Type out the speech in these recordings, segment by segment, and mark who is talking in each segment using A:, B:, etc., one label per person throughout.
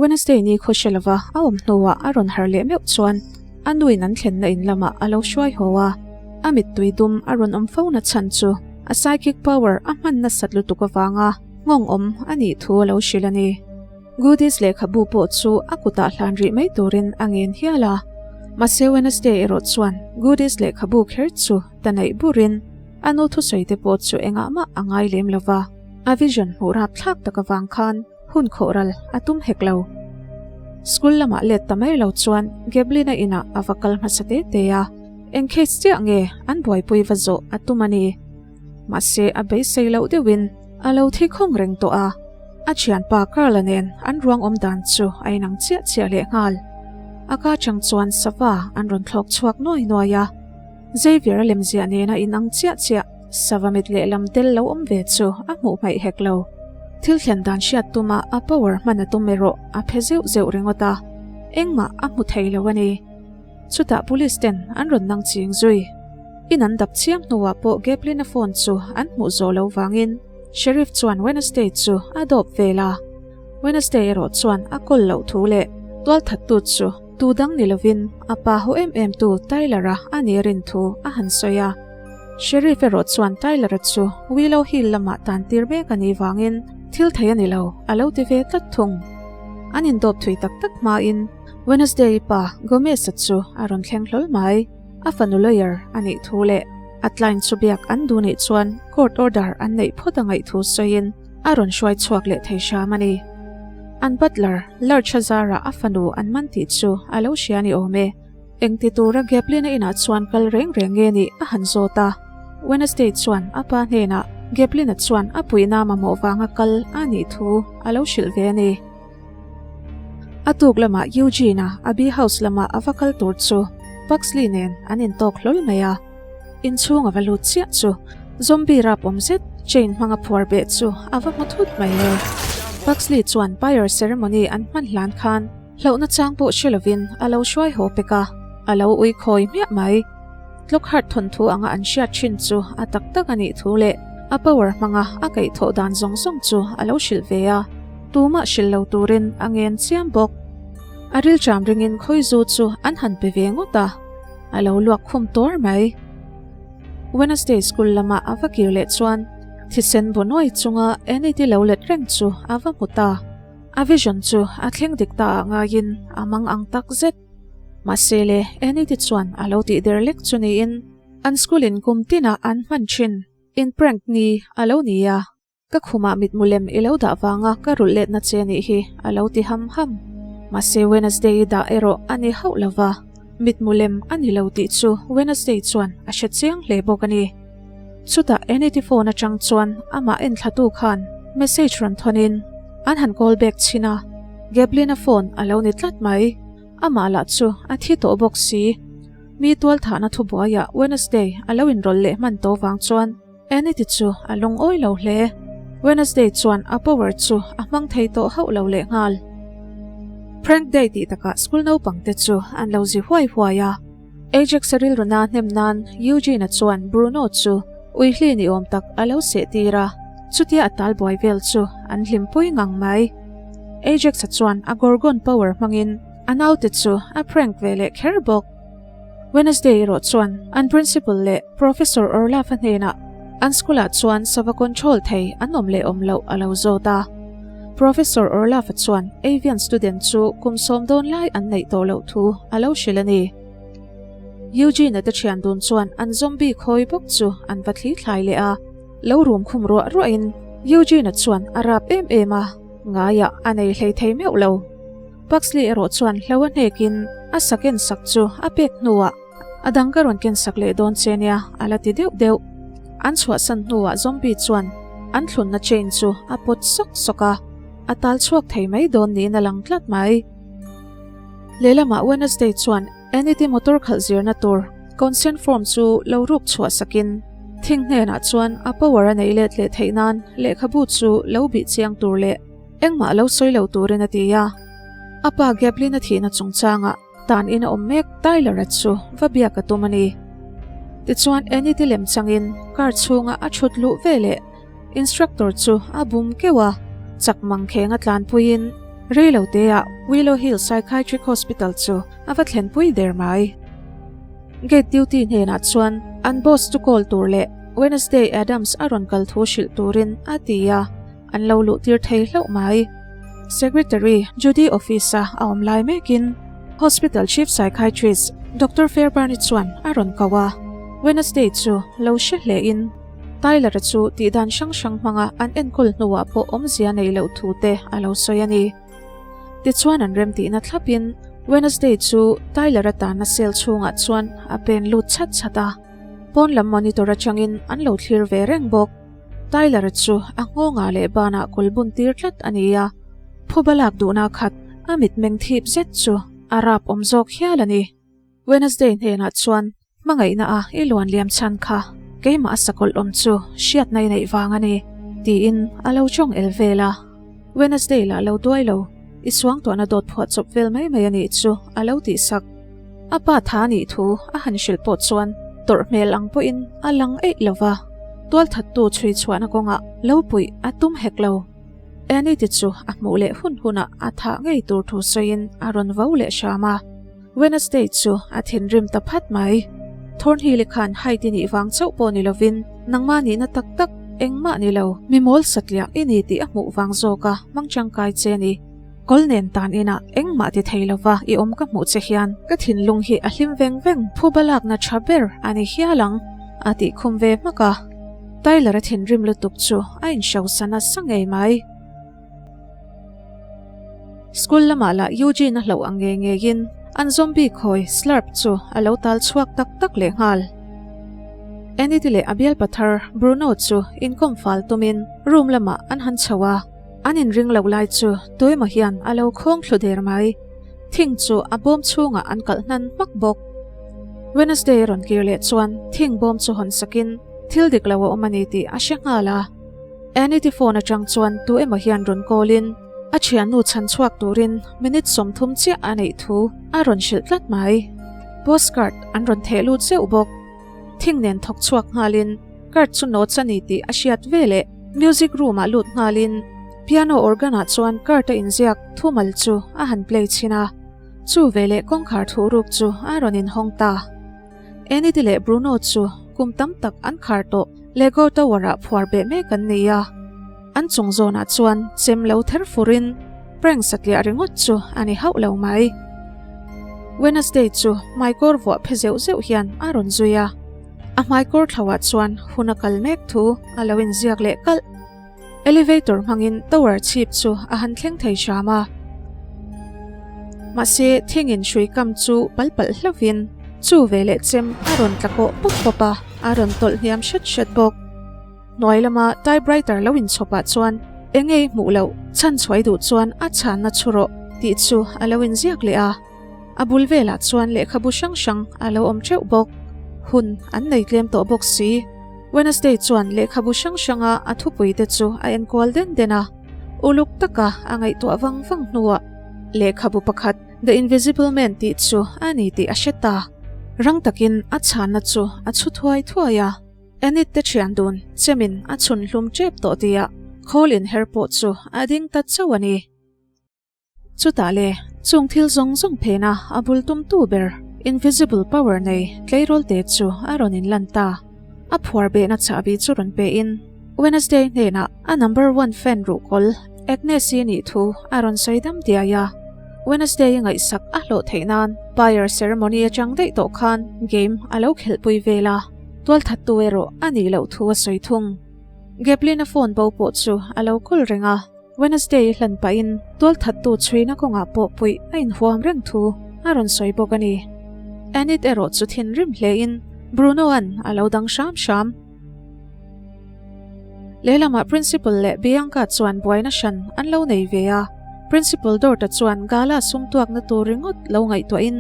A: Wednesday ni khaw hre lova a awm hnuah a rawn harh leh meuh chuan a nuin an thlenna in lamah a lo hruai haw a, a mittui dum a rawn awm fo na chhan chu a psychic power a hman nasat lutuk avanga nghawng awm a nih thu a lo hrilh a ni. Goodies lehkhabu pawh chu a kutah hlan rih mai turin a ngen hial a, mahse Wednesday erawh chuan Goodies lehkhabu kher chu ta neih burin a nu thusawi te pawh chu engah mah a ngai lem lova, a vision hmuh rapthlak tak avang khan hun khawhral a tum hek lo. School lamah let ta mai lo chuan Gablina inah a va kal hmasa te te a, eng case chiah nge an buaipui va zawh a tum a ni. Mahse a beisei loh deuhin a lo thi khawng reng tawh a, a thianpa Carl-a nen an ruang awm dan chu a inang chiah chiah leh nghal. A ka chang chuan sava an rawn thlawk chhuak nuai nuai a, Xavier-a lemziah nena inang chiah chiah sava mit lehlam tel lo awm ve chu a hmuh hmaih hek lo. Thil thlen dan hriat tuma a power hman a tum erawh a phe zeuh zeuh ringawt a, engmah a hmu thei lo a ni. Chutah police ten an rawn nang ching zui. In an dap chiam hnuah pawh Gablin-a phone chu an hmuh zawh lo vangin Sheriff chuan Wednesday chu a dawp vel a. Wednesday erawh chuan a kawl loh thu leh tualthattu chu tu dang ni lovin a pa haw em em tu Tyler-a a nih rin thu a han sawi a. Sheriff erawh chuan Tyler-a chu Willow Hill lamah tan tir mek a nih vangin thil thei a ni lo a lo ti ve tlat thung. An indawp thui tak tak hmain Wednesday-i pa Gomez-a chu a rawn thleng hlawl mai. A fanu lawyer a nih thu leh a client chu biak an duh nih chuan court order an neih phawt a ngaih thu sawiin a rawn hruai chhuak leh thei hram a ni. An butler Lurch-a zarah a fanu an man tih chu a lo hria ni awm e. Engti tura Gablin-a inah chuan kal reng reng nge nih a han zawt a. Wednesday chuan a pa hnenah Gablin-a chuan a puihna mamawh vanga kal a nih thu a lo hrilh ve a ni. A tuk lamah Eugene-a Abbey House lama a va kal tur chu Pugsley nen an intawk hlawl mai a. Inchhung a va lut chiah chu zombie rap awm zet chain hmanga phuar beh chu a va hmu thut mai le. Pugsley chuan pyre ceremony an hman hlan khan hlauhna chang pawh hre lovin a lo hruai haw pek a, a lo ui khawi hmiah mai. Lockhart thawnthu anga an hriat thin chu a tak tak a nih thu leh a power hmanga a kaihthawh dan zawng zawng chu a lo hrilh ve a, tumah hrilh lo turin a ngen chiam bawk. A rilṭam ringin khawizu chu an han pe ve ngawt a, a lo luak khum tuar mai. Wednesday school lama a va kir leh chuan thisen bu nuai chunga Annie-te lo let reng chu a va hmu ta. A vision chu a thleng dik ta ah ngaiin a mang ang tak zet. Mahse le, Annie-te chuan a lo tih der lek chu niin an school in kum tinah an hman thin in prank ni a lo ni a. Ka khumah mitmu lem i lo dah vanga ka rulh letna che nih hi a lo ti ham ham. Mahse Wednesday i dah erawh a ni hauh lo va, mitmu lem a ni lo tih chu Wednesday chuan a hre chiang hle bawk a ni. Chutah Annie-te phone atang chuan amah enthlatu khan message rawn thawnin an han call back chhin a, Gablin-a phone a lo ni tlat mai. Amah lah chu a thi tawh bawk si. Mi tualthahna thubuaiah Wednesday a lo inrawlh leh hman tawh vang chuan Anity chu a lungawi lo hle. Wednesday chuan a power chu a hmang thei tawh hauh lo lehnghal. Prank day tih takah school naupangte chu an lo zi huai huai a. Ajax-a rilru na hnem nan Eugene-a chuan Bruno chu uihli ni awm tak a lo seh tir a, chutia a tal buai vel chu an hlimpui ngang mai. Ajax-a chuan a Gorgon power hmangin a naute chu a prank ve leh kher bawk. Wednesday erawh chuan an principal leh Professor Orlaf-a hnenah an school-ah chuan sava control thei an awm leh awm loh a lo zawt a. Professor Orlaf-a chuan avian student chu kum sawm dawn lai an neih tawh loh thu a lo hrilh a ni. Eugene-a te thian dun chuan an zombie khawi bawk chu an va thli thlai leh a, lo rum khum ruah ruahin Eugene-a chuan a rap em em a, ngaiah a nei hlei thei meuh lo. Pugsley erawh chuan hlo a hnekin a sa ken sak chu a pek hnuah a dang ka rawn ken sak leh dawn che nia a la ti deuh deuh. An chhuahsan hnuah zombie chuan an thlunna chain chu a pawt sawk sawk a, a tal chhuak thei mai dawn niin a lang tlat mai. Lehlamah Wednesday chuan Annie-te motor khalh zirna tur consent form chu lo ruk chhuah sakin thing hnenah chuan a power a neih let leh theih nan lehkhabu chu lo bih chiang tur leh Engmah lo sawi lo turin a ti a. A pa Gablin a thihna chungchangah tan in a awm mek Tyler-a chu va biak a tum a ni. Tichuan Annie te lem changin car chhunga a thut luh veleh instructor chu a bum keuh a, chak mang kheng a tlanpuiin Rei lo teah Willow Hill Psychiatric Hospital chu a va thlenpui der mai. Gate duty hnenah chuan an boss chu call tur leh Wednesday Addams a rawn kal thu hrilh turin a ti a, an lo luh tir thei hlauh mai. Secretary Judy office a a awm lai mekin Hospital Chief Psychiatrist Doctor Fairbairn-i chuan a rawn ko a, Wednesday chu lo hre hlein Tyler-a chu tihdan hrang hrang hmanga an enkawl hnuah pawh awmzia nei loh thu te a lo sawi a ni. Tichuan an remtihna thlapin Wednesday chu Tyler-a tanna cell chhungah chuan a pen lut chhat chhat a, pawn lam monitor atangin an lo thlir ve reng bawk. Tyler-a chu a nghawngah leh banah kul bun tir tlat a ni a, phuba lak duhna khat a mitmeng thip zet chu a rap awm zawk hial a ni. Wednesday hnenah chuan hmangaihna a i luan liam chhan kha keimah a sakawlh awm chu hriatna i neih vang a ni tiin a lo tawng el vel a. Wednesday lah lo duai lo, i suangtuahna dawt phuah chawp vel mai mai a nih chu a lo tih sak. A pa tha nih thu a han hrilh pawh chuan tawrh hmel ang pawhin a lang eih lo va, tualthattu chhui chhuahna kawngah lo puih a tum hek lo. Annie te chu a hmuh leh hun hunah a thah ngei tur thu sawiin a rawn vo leh hram a. Wednesday chu a thinrim ta phat mai. Thornhill-i khan Hyde-i nih vang chauh pawh ni lovin nangmah nihna tak tak engmah ni lo, mi mawl satliah i ni tih a hmuh vang zawka hmang tangkai che a ni. Kawl nen tan inah engmah ti thei lova i awm ka hmuh che hian ka thinlung hi a hlim veng veng phuba lakna tha ber a ni hial ang, a tih khum ve hmak a. Tyler-a thinrim lutuk chu a inhrosa nasa ngei mai. School lamah lah Eugene a hlauh ang ngei ngeiin an zombie khawi Slurp chu a lo tal chhuak tak tak leh nghal. Enid leh a bialpa thar Bruno chu inkawm fal tumin room lamah an han chho a, an inring loh lai chu tuemaw hian a lo khawng thlu der mai. Thing chu a bawm chhungah an kalh hnan hmak bawk. Wednesday a rawn kir leh chuan thing bawm chu hawn sakin thil dik lo a awm a ni tih a hre nghal a. Annie-te phone atang chuan tu emaw hian rawn call in a thiannu chhan chhuak turin minute 30 chiah a neih thu a rawn hrilh tlat mai. Postcard an rawn theh lut zeuh bawk. Thing nen thawk chhuak nghalin card chu notes a ni tih a hriat veleh music room ah lut nghalin piano organ ah chuan card a inziak thumal chu a han play chhin a. Chu veleh kawngkhar thuhruk chu a rawn inhawng ta. Enid leh Bruno chu kum tam tak an khar tawh Lego Tower-ah phuar beh mek an ni a. An chung zawnah chuan chem lo ther furin prank satliah ringawt chu a ni hauh lo mai. Wednesday chu hmaikawr vuah phe zeuh zeuh hian a rawn zui a. A hmaikawr thlauhah chuan hun a kal mek thu a lo inziak leh kalh. Elevator hmangin tower chhip chu a han thleng thei hram a. Mahse, thingin hrui kam chu pal palh hlauhin chu veleh chem a rawn tla kawh pawp pawp a, a rawn tawlh hniam hret hret bawk. Hnuai lama typewriter lo inchhawpah chuan eng nge i hmuh loh, chhan chhuai duh chuan a chhanna chhu rawh tih chu a lo inziak leh a. A bul velah chuan lehkhabu hrang hrang a lo awm teuh bawk. Hun an nei tlem tawh bawk si. Wednesday chuan lehkhabu hrang hranga a thupui te chu a enkual den den a. Uluk taka a ngaihtuah vang vang hnuah lehkhabu pakhat The Invisible Man tih chu a ni tih a hre ta. Rang takin a chhanna chu a chhu thuai thuai a. Enid te thian dun chemin a chhun hlum tep tawh tihah khawl inher pawh chu a ding ta chauh a ni. Chutah le, chung thil zawng zawng phena a bul tumtu ber invisible power nei tleirawl te chu a rawn inlan ta. A phuar behna chahbi chu rawn pe in Wednesday hnenah a number one fan ruhkawl Agnes-i nih thu a rawn sawi dam diai a. Wednesday-i ngaihsak a hlawh theih nan pyre ceremony atang daih tawh khan game a lo khelhpui vel a, tualthattu erawh a nih loh thu a sawi thung. Gablin-a phone bo pawh chu a lo kawl reng a. Wednesday hlan pahin tualthattu chhuina kawngah pawh puih a inhuam reng thu a rawn sawi bawk a ni. Enid erawh chu thinrim hlein Bruno-a'n a lo dang hram hram. Lehlamah Principal leh Bianca chuan buaina hran an lo nei ve a, Principal Dorta chuan Gala sum tuakna tur ringawt lo ngaihtuahin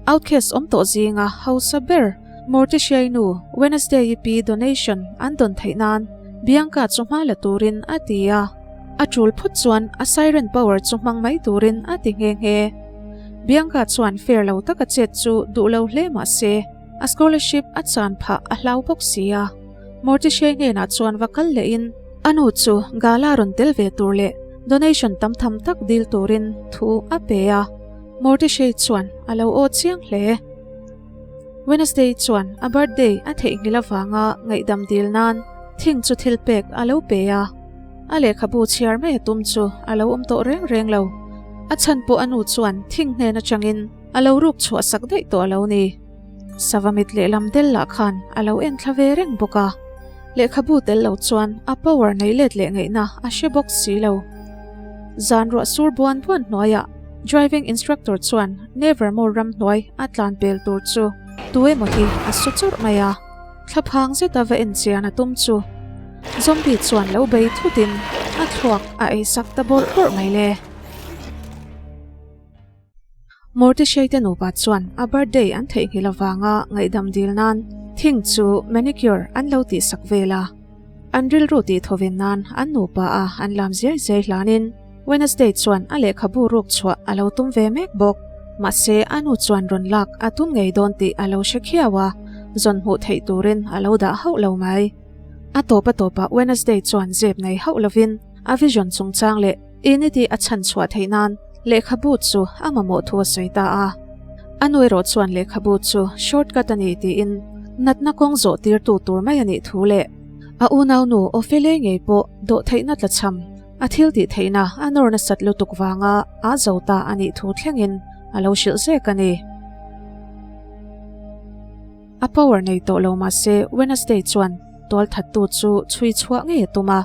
A: outcast awm tawh zinga hausa ber Morticia-i nu Wednesday-i pi donation an dawn theih nan Bianca chu hma la turin a ti a. A tul phawt chuan a siren power chu hmang mai turin a ti nghe nghe. Bianca chuan fair lo taka chet chu duh lo hle mah se, a scholarship a chan phah a hlau bawk si a. Morticia hnenah chuan va kal lehin a nu chu gala rawn tel ve tur leh. Donation tam tham tak dil turin thu a pe a, Morticia chuan a lo aw chiang hle. Wednesday chuan a birthday a theihnghilh avanga ngaihdam dil nan thing chu thil pek a lo pe a, a lehkhabu chhiar mai a tum chu a lo awm tawh reng reng lo. A chhan pawh a nu chuan thing hnen atangin a lo ruk chhuah sak daih tawh a lo ni. Sava mit lehlam del lah khan a lo en thla ve reng bawk a, lehkhabu tel lo chuan a power nei let leh ngaihna a hre bawk si lo. Zan ruah sur buan buan hnuaiah driving instructor chuan Nevermore ramhnuai a tlan pel tur chu tu emaw hi a su churh mai a, thlaphang zeta va en chian a tum chu zombie chuan lo bei thutin a thluak a eisak ta bawrh bawrh mai le. Morticia te nupa chuan a birthday an theihnghilh avanga ngaihdam dil nan thing chu manicure an lo tihsak vel a. An rilru tih thawven nan an nupa a an lam ziai ziai hlanin Wednesday chuan a lehkhabu ruk chhuah a lo tum ve mek bawk. Mahse a nu chuan rawn lak a tum ngei dawn tih a lo hre khiau a, zawn hmuh theih turin a lo dah hauh lo mai. A tawp a tawpah Wednesday chuan zep nei hauh lovin a vision chungchang leh Unity a chhan chhuah theih nan lehkhabu chu a mamawh thu a sawi ta a. A nu erawh chuan lehkhabu chu shortcut a ni tiin natna kawng zawh tirtu tur mai a nih thu leh a unaunu Ophelia ngei pawh dawhtheihna tlachham a thil tih theihna a nawr nasat lutuk vanga a zo ta a nih thu thlengin a lo hrilh zek a ni. A power nei tawh lo mahse Wednesday chuan tualthattu chu chhui chhuah ngei a tum a.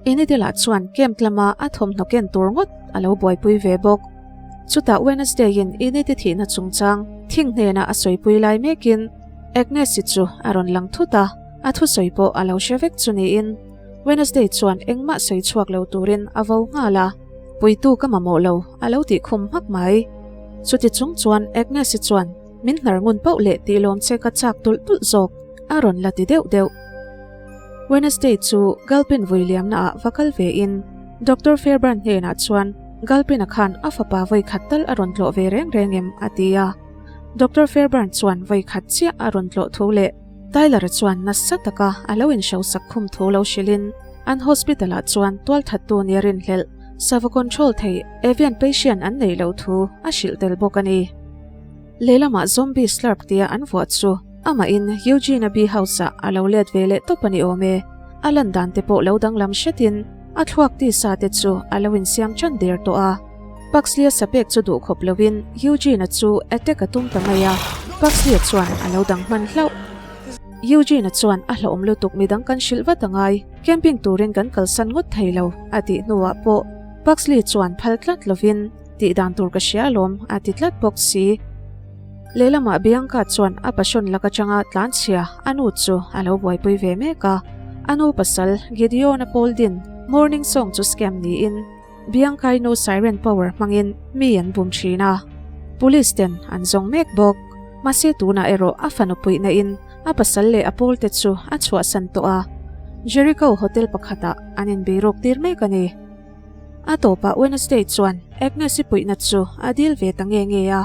A: Inidil-ah chuan camp lama a thawmhnaw ken tur ngawt a lo buaipui ve bawk. Chutah Wednesday-in Inidi thihna chungchang thing hnenah a sawipui lai mekin Agnes-i chu a rawn lang thut a, a thusawi pawh a lo hre vek chu niin Wednesday chuan engmah sawi chhuak lo turin a vo nghal a, Puitu ka mamawh lo a lo tih khum hmak mai. Chuti chung chuan Agnes-i chuan Min hnar ngun pauh leh tih lawm che ka chak tulh tulh zawk, a rawn la ti deuh deuh. Wednesday chu Galpin vui liamna ah va kal ve in Doctor Fairbairn hnenah chuan Galpin-a khan a fapa vawi khat tal a rawn tlawh ve reng reng em a ti a. Doctor Fairbairn chuan vawi khat chiah a rawn tlawh thu leh Tyler-a chuan nasa taka a lo inhrosak khum thu lo hrilhin an hospital ah chuan tualthattu nia rinhlelh sava control thei avian patient an neih loh thu a hrilh tel bawk a ni. Lehlamah Zombie Slurp tia an vuah chu amahin Eugene-a bee house-ah a lo let ve leh tawp a ni awm e. A lan dan te pawh lo danglam hretin a thluak tisa te chu a lo insiam ṭan der tawh a. Pugsley-a sapek chu duh khawp loin Eugene-a chu attack a tum ta mai a, Pugsley-a chuan a lo dang hman hlauh. Eugene-a chuan a hlauhawm lutuk midang kan hrilh vat a ngai, camping turin kan kalsan ngawt thei lo a tih hnuah pawh Pugsley chuan phal tlat lovin, Tih dan tur ka hria alawm, a ti tlat bawk si. Lehlamah Bianca chuan a passion lak atanga tlanchhia a nu chu a lo buaipui ve mek a. A nu pasal Gideon-a pawl din Morning Song chu scam niin Bianca-i nu siren power hmangin mi an bum thin a. Police ten an zawng mek bawk. Mahse tunah erawh a fanu puihna in a pasal leh a pawlte chu a chhuahsan tawh a. Jericho hotel pakhatah an inbeiruk tir mek a ni. A tawpah Wednesday chuan Agnes-i puihna chu a dil ve ta nge nge a.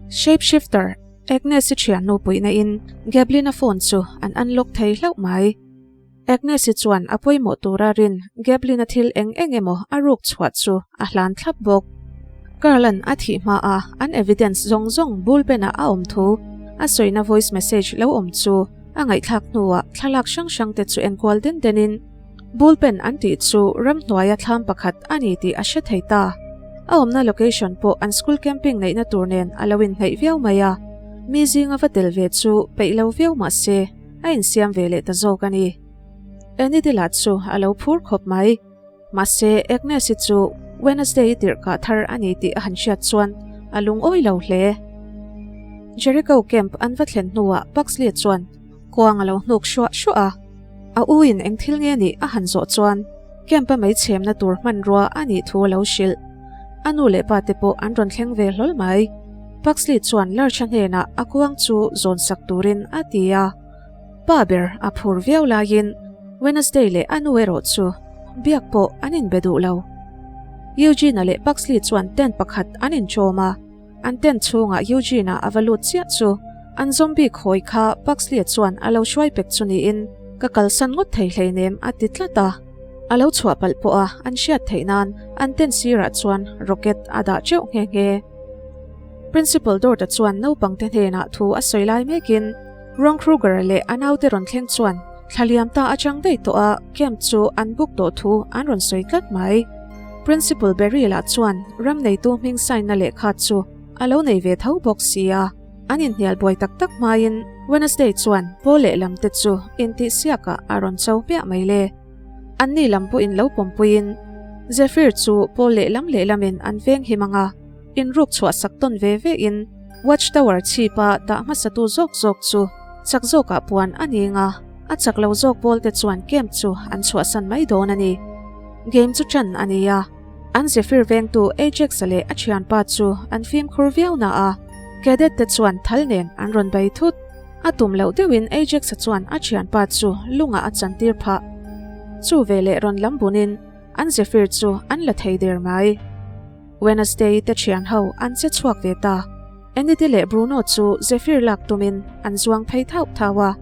A: Shapeshifter Agnes-i thiannu puihna in Gablin-a phone chu an unlock thei hlauh mai. Agnes-i chuan a pawimawh tura rin Gablin-a thil eng eng emaw a ruk chhuah chu a hlan thlap bawk. Carl-a'n a thih hma a an evidence zawng zawng bullpen-ah a awm thu a sawina voice message lo awm chu a ngaihthlak hnuah thlalak hrang hrang te chu enkual den denin Bullpen an tih chu ramhnuaia thlam pakhat a ni tih a hre thei ta. A awmna location pawh an school camping neihna tur nen a lo inhnaih viau mai a. Mi zinga va tel ve chu peih lo viau mah se, a insiam ve leh ta zawk a ni. Anidila chu a lo phur khawp mai. Mahse, Agnes-i chu Wednesday-i tirhkah thar a ni tih a han hriat chuan a lungawi lo hle. Jericho camp an va thlen hnuah Pugsley chuan Kuang a lo hnuk hruah hruah a, a u in eng thil nge nih a han zawh chuan camp a mei chhemna tur hmanrua a nih thu a lo hrilh. A nu leh pa te pawh an rawn thleng ve hlawl mai. Pugsley chuan Lurch-a hnenah a kuang chu zawn sak turin a ti a. Pa ber a phur viau laiin Wednesday leh a nu erawh chu biak pawh an inbe duh lo. Eugene-a leh Pugsley chuan tent pakhat an inchawm a. An tent chhungah Eugene-a a va lut chiah chu an zombie khawi kha Pugsley-a chuan a lo hruai pek chu niin ka kalsan ngawt thei hleinem a ti tlat a. A lo chhuah palh pawh a an hriat theih nan an tent sirah chuan rocket a dah teuh nghe nghe. Principal Dort-a chuan naupangte hnenah thu a sawi lai mekin Ron Kruger-a leh a naute rawn thleng chuan thla liam ta atang daih tawh a camp chu an book tawh thu an rawn sawi tlat mai. Principal Barry lah chuan ram neitu hming sign-na lehkha chu a lo nei ve tho bawk si a, an inhnial buai tak tak hmain Wednesday chuan pawl lehlam te chu intihsiakah a rawn cho hmiah mai le. Anni lam pawhin lo pawmpuiin Zephyr chu pawl lehlam lehlamin an veng him ang a. Inruk chhuah sak tawn ve ve in Watch Tower chhipa dah hmasatu zawk zawk chu chak zawkah puan a ni nga, a chak lo zawk pawl te chuan camp chu an chhuahsan mai dawn a ni. Game chu ṭan a ni a, an Zephyr vengtu Ajax-a leh a ṭhianpa chu an fimkhur viau na a, Cadet te chuan thal nen an rawn bei thut. A tum loh deuhin Ajax-a chuan a ṭhianpa chu lungah a chantir phah. Chu veleh rawn lam bunin an Zephyr chu an la thei der mai. Wednesday te thian ho an che chhuak ve ta. Enid-i leh Bruno chu Zephyr lak tumin an zuang phei thauh thauh a.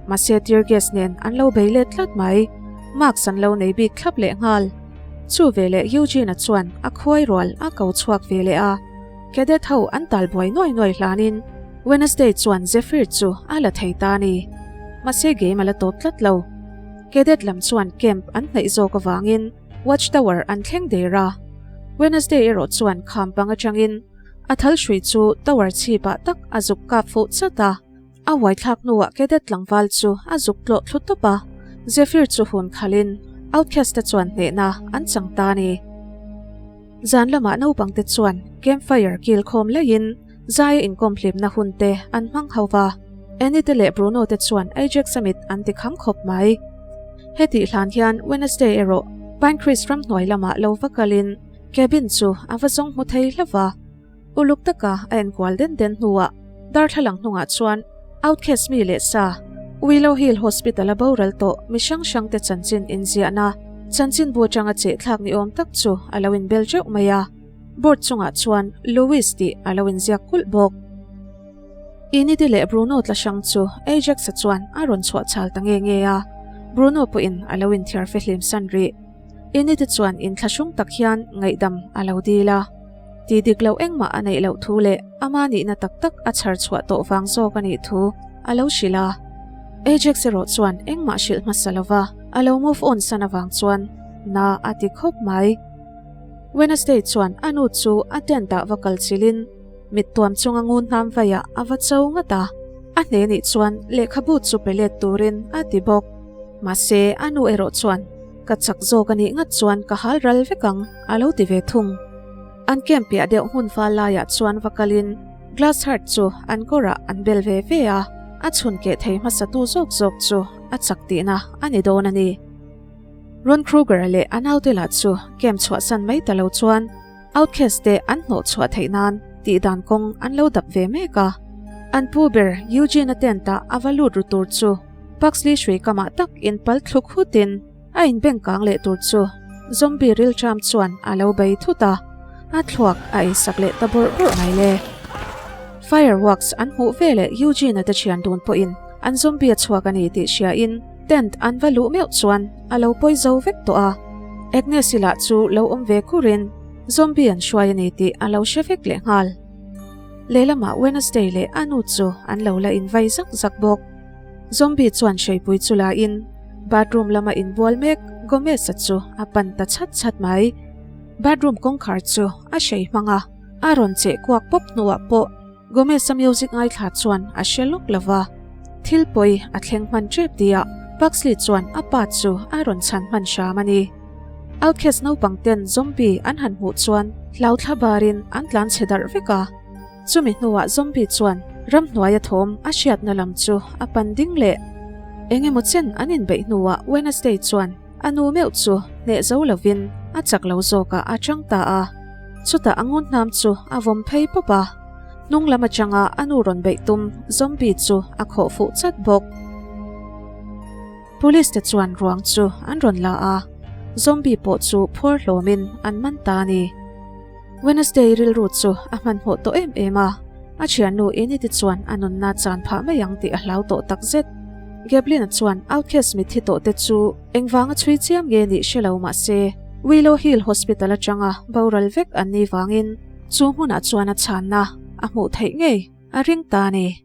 A: Mahse tear gas nen an lo bei let tlat mai. Marks an lo nei bik thlap leh nghal. Chu veleh Eugene-a chuan a khuai rual a ko chhuak ve leh a. Cadet ho an tal buai nuai nuai hlanin Wednesday chuan Zephyr chu a la thei ta a ni. Mahse game a la tawp tlat lo. Cadet lam chuan camp an hnaih zawk avangin Watch Tower an thleng der a, Wednesday erawh chuan kham pang atangin a thal hrui chu tower chhipah tak a zuk kap fuh chat a, a uaithlak hnuah cadet tlangval chu a zuk tlawh thlu tawp a, Zephyr chu hun khalhin Outcast te chuan hnehna an chang ta a ni. Zan lamah naupangte chuan campfire kil khawm laiin Zaia inkawm hlimna hun te an hmang ho va, Annie te leh Bruno te chuan Ajax a mit an ti kham khawp mai. Hetih hlan hian Wednesday erawh Pinecrest ramhnuai lamah lo va kalin cabin chu a va zawng hmu thei hlauh va. Uluk taka a enkual den den hnuah darthlalang hnungah chuan Outcast mi leh sa Willow Hill Hospital a boral tawh mi hrang hrang te chanchin inziahna chanchinbu atanga chehthlak ni awm tak chu a lo inbel teuh mai a. Board chungah chuan Louis tih a lo inziak kulh bawk. Enid-i leh Bruno tla hrang chu Ajax-a chuan a rawn chhuah chhal ta nge nge a, Bruno pawhin a lo inthiar fehlim san rih. Enid-i chuan inthlahrung tak hian ngaihdam a lo dil a. Ti dik loh engmah a neih loh thu leh ama nihna tak tak a chhar chhuah tawh vang zawk a nih thu a lo hrilh a. Ajax erawh chuan engmah hrilh hmasa lova a lo move on san avang chuan na a ti khawp mai. Wednesday chuan a nu chu a tent ah va kal chilhin mittuam chunga ngun hnam vaiah a va cho ngat a, a hne nih chuan lehkhabu chu pe let turin a ti bawk. Mahse a nu erawh chuan ka chak zawk a nih ngat chuan ka hal ral vek ang a lo ti ve thung. An camp piah deuh hmun fal laiah chuan va kalin glass heart chu an kawrah an bel ve ve a, a chhun keh thei hmasatu zawk zawk chu a chak tihna a ni dawn a ni. Ron Kruger-a leh a naute lah chu camp chhuahsan mai ta lo chuan outcast te an hnawh chhuah theih nan tih dan kawng an lo dap ve mek a. An pu ber Eugene-a tent-ah a va lut ru tur chu Pugsley hrui kamah tak inpal thluk hutin a inbeng kang leh tur chu zombie rilṭam chuan a lo bei thut a, a thluak a eisak leh ta bawrh bawrh mai le. Fireworks an hmuh veleh Eugene-a te thian dun pawhin an zombie a chhuak a ni tih hriain Tent an va luh meuh chuan a lo pawi zo vek tawh a, Agnes-i lah chu lo awm ve kurin zombie an hruai a ni tih a lo hre vek leh nghal. Lehlamah Wednesday leh a nu chu an lo la invai zak zak bawk. Zombie chuan hreipui chu la in bathroom lama inbual mek Gomez-a chu a pan ta chhat chhat mai. Bathroom kawngkhar chu a hrei hmang a, a rawn cheh kuak pawp hnuah pawh Gomez-a music ngaithla chuan a hre lawk lo va, thil pawi a thleng hman tep tihah Pugsley chuan a pa chu a rawn chhan hman hram a ni. Outcast naupang ten zombie an han hmuh chuan hlau thla barin an tlan chhe darh vek a, chumi hnuah zombie chuan ramhnuaia thawm a hriatna lam chu a pan ding leh. Eng emaw chen an inbeih hnuah Wednesday chuan A nu meuh chu hneh zo lovin a chak lo zawkah a chang ta a, chutah a ngun hnam chu a vawm phei pawp a, hnung lam atanga a nu rawn beih tum zombie chu a khawh fuh chat bawk. Police te chuan ruang chu an rawn la a, zombie pawh chu phuar hlawmin an man ta a ni. Wednesday rilru chu a hmanhmawh tawh em em a, a thiannu Enid-i chuan a nunna chan phah mai ang tih a hlau tawh takzet. Gablin-a chuan outcast mitthi tawh te chu engvanga chhui chiam nge nih hre lo mah se, Willow Hill Hospital atanga boral vek an nih vangin chu hmunah chuan a chhanna a hmuh theih ngei a ring ta a ni.